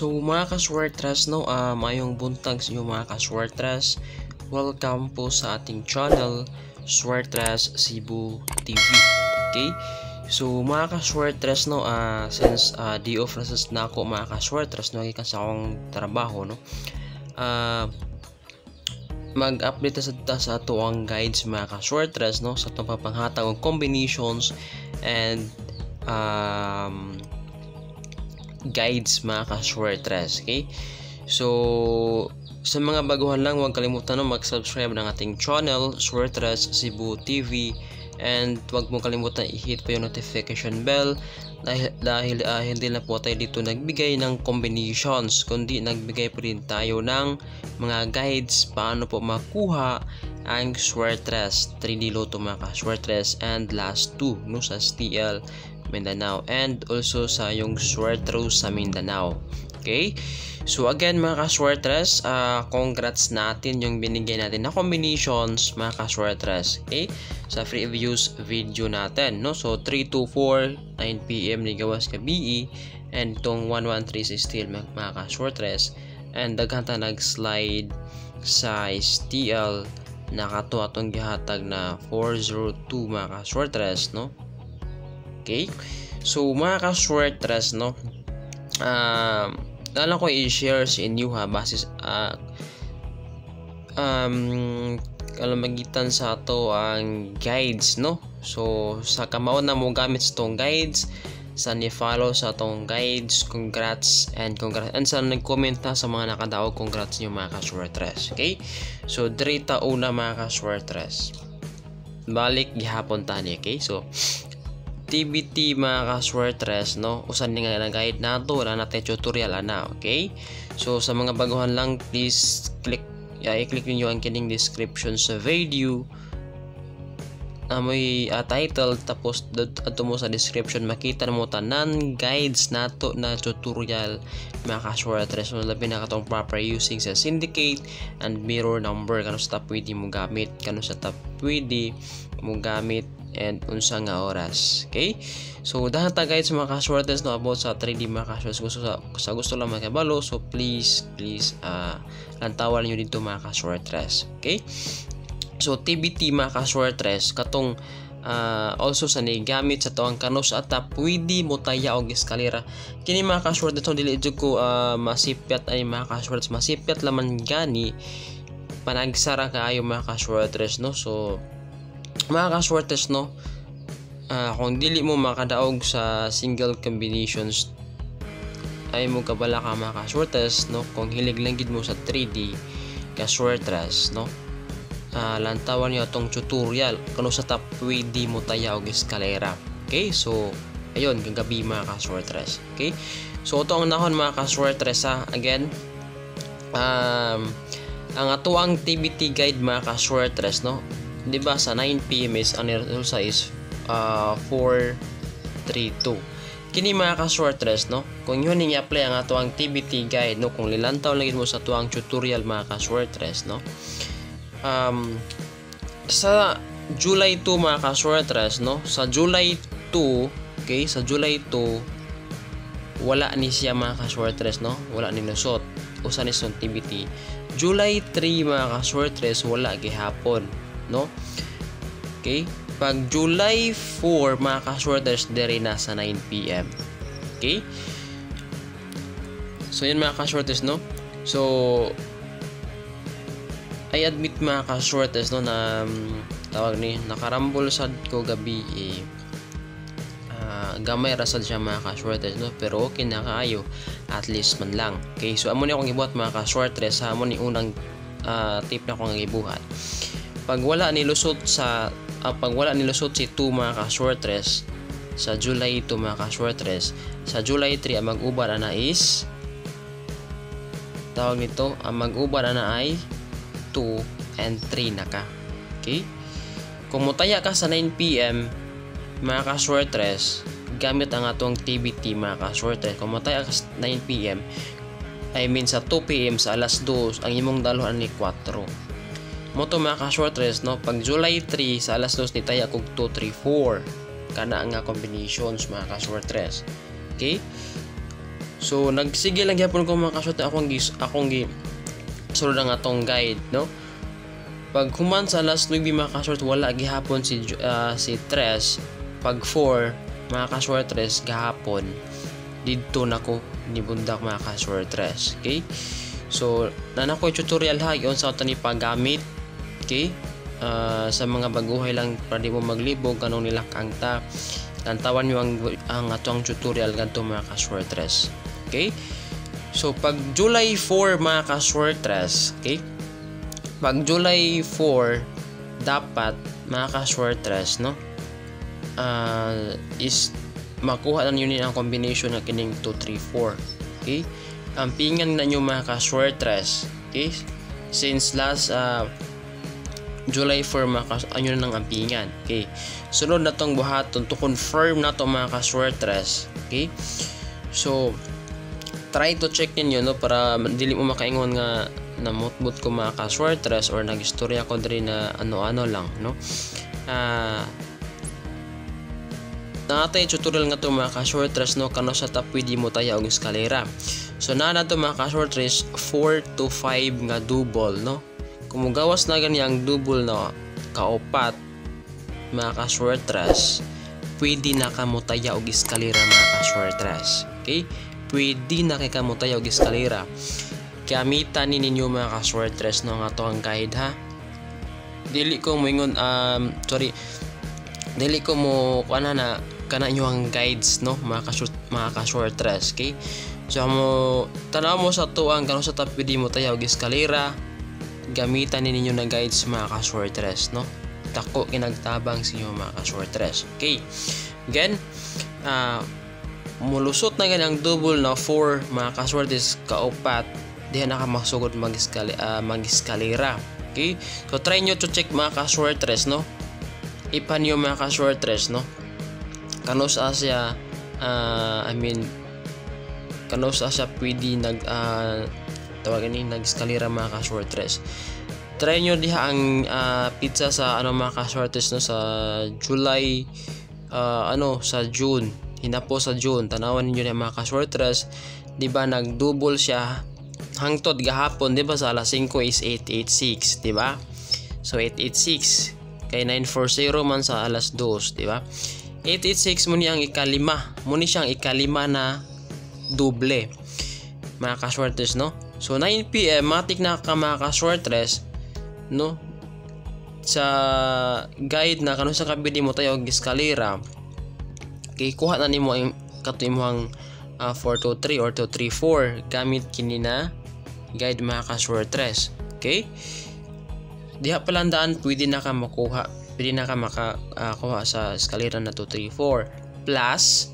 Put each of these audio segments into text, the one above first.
So mga kaswertres, no, mayong buntag sa inyo, mga kaswertres. Welcome po sa ating channel, Swertres Cebu TV. Okay? So mga kaswertres, no, since day off na sa nako, mga kaswertres, no, gikan sa akong trabaho, no. Mag-update sa ato ang guides, mga kaswertres, no, sa atong pagpanghatag og combinations and guides, mga kaswertres. Okay? So, sa mga baguhan lang, huwag kalimutan, no, mag-subscribe ng ating channel, Swertres Cebu TV. And huwag mo kalimutan i-hit po yung notification bell dahil hindi lang po tayo dito nagbigay ng combinations, kundi nagbigay po rin tayo ng mga guides paano po makuha ang Swertres 3D Lotto, mga kaswertres, and last two, no, sa STL Mindanao and also sa yung Swertres sa Mindanao. Okay? So again, mga kaswertres, congrats natin yung binigay natin na combinations, mga kaswertres. Okay? Sa previous video natin, no? So 3 2 4 9 PM ni gawas ka BE and itong 1136 still, mga kaswertres, and daghan ta nag-slide sa STL na kato atong gihatag na 402, mga kaswertres, no? Okay? So mga kaswertres, no, alam ko i-share sa inyo ha, basis kalamagitan sa ato ang guides, no. So sa kamao na mo gamit sa tong guides, sa ni follow sa atong guides, congrats and congrats, and sa nag-comment na sa mga nakadaog, congrats niyo, mga kaswertres. Okay, so diri ta una, mga kaswertres, balik gihapon tani. Okay, so TBT, mga kaswertres, no, usan ni nga na guide nato, wala natin tutorial ana. Okay, so sa mga baguhan lang, please click, yeah, i-click niyo ang kining description sa video amoy title, tapos adto mo sa description, makita mo tanan guides nato na tutorial, mga kaswertres. So labi na katong proper using sa syndicate and mirror number, kano sa ta pwede mo gamit, kano sa ta pwede mo gamit and unsa nga oras. Okay, so dahan ta guys, mga kaswertres, no, about sa 3D, mga kaswertres, gusto sa gusto lang makibalo. So please, please, lantawan niyo dito, mga kaswertres. Okay, so TBT, mga kaswertres, katong also sa gamit sa tuang kanus at pwede mo taya og eskalera kini, mga kaswertres. Dili jud ko masipyat ay, mga kaswertres, masipyat laman gani, panagsara kaayo, mga kaswertres, no. So mga kaswertres, no, kung dili mo makadaog sa single combinations ay mo kabala ka, mga kaswertres, no, kung hilig lang gid mo sa 3D, kaswertres, no, lantawan niyo atong tutorial kano sa top pwede mo taya og eskalera. Okay, so ayun kagabi, mga kaswertres. Okay, so ito ang nahon, mga kaswertres, ha. Again, ang ato ang TBT guide, mga kaswertres, no, di ba sa 9 PM is ang resulta is 432 kini, mga kaswertres, no. Kung yun ni apply ang ato ang TBT guide, no, kung lilantaw lang mo sa ato ang tutorial, mga kaswertres, no, sa July 2, mga kaswertres, no, sa July 2, okay, sa July 2 wala ni siya, mga kaswertres, no, wala ni lusot usa ni son TBT. July 3, mga kaswertres, wala gihapon, no. Okay, pag July 4, mga kaswertres, dere na sa 9 PM. Okay, so yun, mga kaswertres, no. So I admit, mga kaswertres, no, na tawag ni nakarambol sad ko gabi eh, gamay ra sad siya, mga kaswertres, no, pero okay na kaayo, at least man lang. Okay, so amo ni akong gibuhat, mga kaswertres, sa amo ni unang tip na akong gibuhat, pag wala ni lusot sa pag wala ni lusot si 2, mga kaswertres, sa July 2, mga kaswertres, sa July 3 ang mag-uban ana is tawag nito, ang mag-uban ana ay 2 and 3 na ka. Okay, kung mutaya ka sa 9 PM, mga kaswertres, gamit ang atong TBT, mga kaswertres, kung mutaya ka sa 9 PM, I mean sa 2 PM, sa alas 2, ang imong dalhon ni 4 mo to, mga kaswertres, no. Pag July 3 sa alas 2, nitaya kog 2 3 4 kana nga combinations, mga kaswertres. Okay. So nagsige lang gyapon ko, mga kaswerte, akong gi sulod ang atong guide, no? Pag human sa alas 9, mga kaswerte, wala gihapon si Tres. Pag 4, mga kaswertres, gahapon didto nako nibundak, mga kaswertres. Okay, so nana ko tutorial ha, unsa to ni paggamit. Okay, sa mga baguhay lang, para di mo maglibog kanong nilakang ta, lantawan nyo ang atong tutorial ganto, mga kaswertres. Okay, so pag July 4, mga kaswertres, okay, pag July 4 dapat, mga kaswertres, no, is makuha na ninyo ang combination ng kining 2, 3, 4. Okay, ang pingan na nyo, mga kaswertres. Okay, since last July 4, mga kas anyo na ng ampingan. Okay, sunod na tong buhaton to confirm na to, mga kaswertres. Okay, so try to check ninyo, no, para dili mo makaingon nga namutbot ko, mga kaswertres, or nagistorya ko diri na ano-ano lang, no. Natay tutorial nga to, mga kaswertres, no, kano sa ta pwede mo taya og eskalera. So naa na to, mga kaswertres, 4 to 5 nga double, no. Kung mugawas na gani ang double na kaupat, mga kaswertres, pwede na ka motaya og eskalera, mga kaswertres. Okay, pwede na kay ka motaya og eskalera. Gamitan ni ninyo, mga kaswertres, no, nga to ang guide ha. Dili ko moingon, sorry, dili ko mo kuana na kana inyo ang guides, no, mga kaswertres. Okay, so mo tanaw mo sa tuang kano sa ta pwede mo taya og eskalera, gamitan ni ninyo na guides, mga kaswertres, no. Dako kinagtabang sa inyo, mga kaswertres. Okay, again, mulusot na gani ang double na 4, mga kaswertres, kaupat, diha na ka masugod mag-eskalera. Okay, so try nyo to check, mga kaswertres, no. Ipan nyo, mga kaswertres, no, kano sa siya, I mean, kano sa siya pwede nag tawag ni nag-eskalera, mga kaswertres. Try nyo diha ang pizza sa ano, mga kaswertres, no, sa July, ano, sa June, hinapo sa June. Tanawan ninyo na, mga kaswertres, di ba nag-double siya hangtod gahapon, di ba, sa alas 5 is 886, di ba? So 886 kay 940 man sa alas 2, di ba? 886 mo ni ang ikalima, mo ni siyang ikalima na doble, mga kaswertres, no. So 9 p.m. matik na ka, mga kaswertres, no, sa guide na kano sa kabili mo tayo og eskalera. Okay, kuha na nimo ang kato imong 423 or 234 gamit kini na guide, mga kaswertres. Okay, diha palandaan pwede na ka makuha, pwede na ka makakuha sa eskalera na 234, plus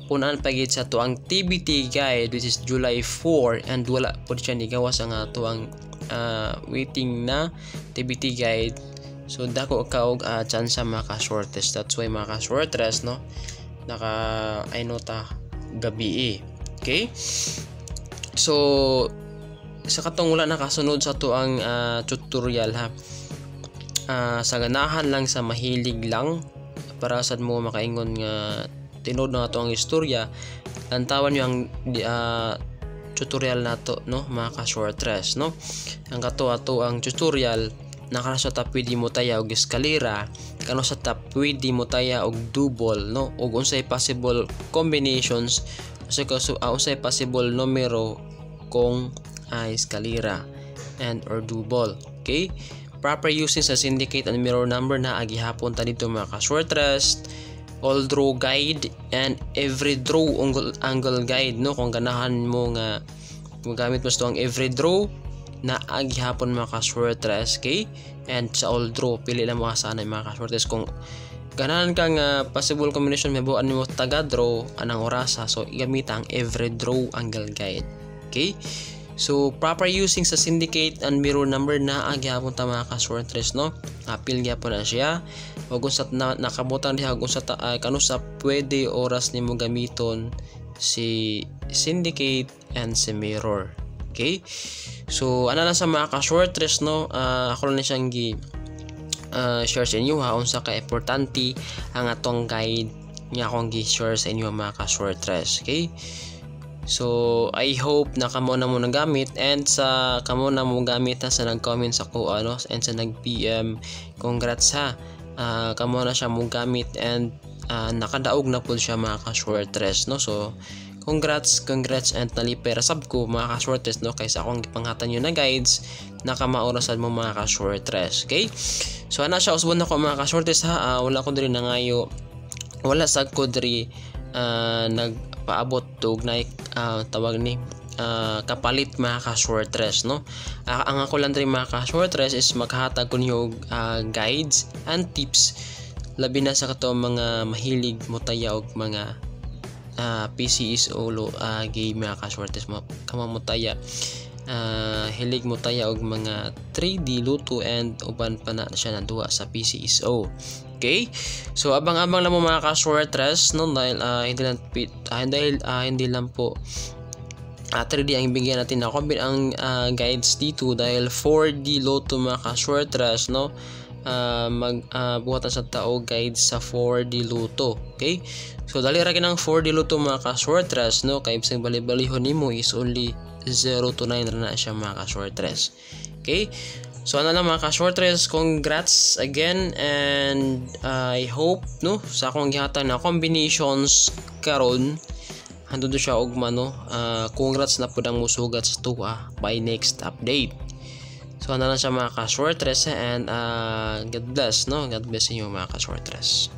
punan pa gid sa tuang TBT guide, which is July 4, and wala po siya nigawas ang tuang waiting na TBT guide. So dako ka og chance maka shortest. That's why, mga ka-shortest, no, naka ay nota gabi eh. Okay, so sa katong wala nakasunod sa tuang tutorial ha, sa ganahan lang, sa mahilig lang, para sad mo makaingon nga tinuod na ato ang istorya, lantawan nyo ang tutorial nato, no, mga ka-shortres, no. Ang kato ato ang tutorial na kano sa ta pwede mo taya og eskalera, kano sa ta pwede mo taya og double, no, ug unsay possible combinations, unsay possible numero kung eskalera and or double. Okay, proper using sa syndicate and mirror number na agihapon ta dito, mga ka-shortres, all draw guide and every draw angle guide, no. Kung ganahan mo nga magamit mo sa ang every draw na aghapon, mga ka-shortres. Okay, and sa all draw, pili lang mo asa na, mga ka-shortres. Kung ganahan ka nga possible combination may buwan nimo taga draw anang orasa, so gamit ang every draw angle guide. Okay, so proper using sa syndicate and mirror number na agyapon ta, mga ka-shortres, no. Apil gyapon na siya ug unsa na nakabutan diha ug unsa ta kanusa pwede oras nimo gamiton si syndicate and si mirror. Okay, so ana lang sa mga ka-shortres, no. Ako lang siyang gi share sa inyo ha, unsa ka importante ang atong guide nga akong gi-share sa inyo, mga ka-shortres. Okay. So I hope na kamo na mo nagamit and sa kamo na mo gamit ha, sa nag-comment sa ko ano and sa nag-PM, congrats ha. Kamo na siya mo gamit and nakadaog na po siya, mga ka-shortres, no? So congrats, congrats and nalipay ra sab ko, mga ka-shortres, no, kaysa akong gipanghatan nyo na guides nakamaorasad mo, mga ka-shortres. Okay? So ana siya, usbon nako, mga ka-shortres ha. Wala ko diri nangayo, wala sa ko diri nagpaabot og na tawag ni kapalit, mga ka-shortres, no? Ang ako lang diri, mga ka-shortres, is maghatag ko niyo guides and tips, labi na sa kato mga mahilig mo taya og mga PCSO lo game, mga ka-shortres, mo kamo mo taya, hilig mo taya og mga 3D Lotto and uban pa na siya na duha sa PCSO. Okay? So abang-abang lang mo, mga ka-shortres, no, dahil hindi lang po 3D ang ibigyan natin na ang guides dito dahil 4D Lotto, mga ka-shortres, no? Mag buhatan sa tao guides sa 4D Lotto. Okay? So dali ra kinang 4D Lotto, mga ka-shortres, no, kay bisag bali-balihon nimo is only 0 to 9 ra na siya, mga ka-shortres. Okay? So ano lang, mga ka-shortres, congrats again and I hope, no, sa akong gihatag na combinations karon handod siya ugma, no? Congrats na pud ang musugat sa tuwa by next update. So ano lang siya, mga ka-shortres, and God bless, no? God bless inyo, mga ka-shortres.